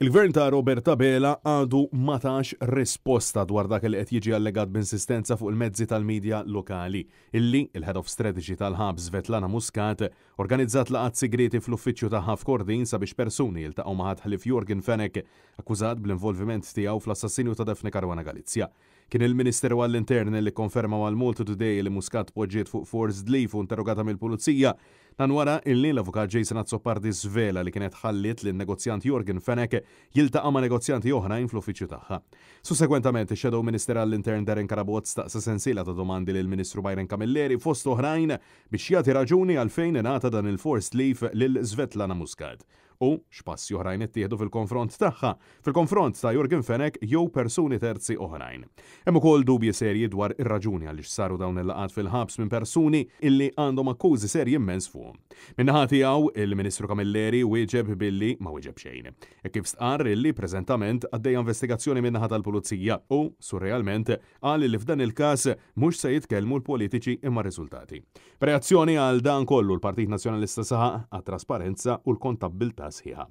Il-Gvern ta' Robert Abela għadu ma tax risposta dwar dak li qed jiġi allegat b'insistenza fuq il-mezzi tal-medja lokali, illi il-Head of Strategy tal-Ħabs Svetlana Muscat organizzat laqgħat sigrieti fl-uffiċċju tagħha f'Kordin sabiex persuni jiltaqgħu ma' ħadd ħlief Yorgen Fenech, akkużat bl-involviment tiegħu fl-assassinju ta' Daphne Caruana Galizia. Kien il-Ministeru għall-Intern li kkonferma mal-Malta Today li Muscat poġġiet fuq forced leave u interrogata mill-Pulizija. Dan wara illi l-Avukat Jason Azzopardi svela li kienet ħalliet lin-negozjant Yorgen Fenech jiltaqa' ma' negozjanti oħrajn fl-uffiċċju tagħha. Sussegwentament, ix-Shadow Minister għall-Intern Darren Carabott staqsa sensiela ta' domandi lill-Ministru Byron Camilleri fost oħrajn biex jagħti raġuni għalfejn ingħata dan il-forced leave lil Svetlana Muscat u x'passi oħrajn ittieħdu fil-konfront tagħha, fil-konfront ta' Yorgen Fenech jew persuni terzi oħrajn. Hemm ukoll dubji serji dwar ir-raġuni għaliex saru dawn il-laqgħat fil-ħabs minn persuni illi għandhom akkużi serji immens fuqhom. Min-naħa tiegħu, il-Ministru Camilleri wieġeb billi ma wieġeb xejn. Hekk kif stqarr illi preżentament għaddejja investigazzjoni min-naħa tal-Pulizija u, surrealment, qal li f'dan il-każ mhux se jitkellmu l-politiċi imma r-riżultati. B'reazzjoni għal dan kollu l-Partit Nazzjonalista saħaq għat-trasparenza u l-kontabbiltà sħiħa.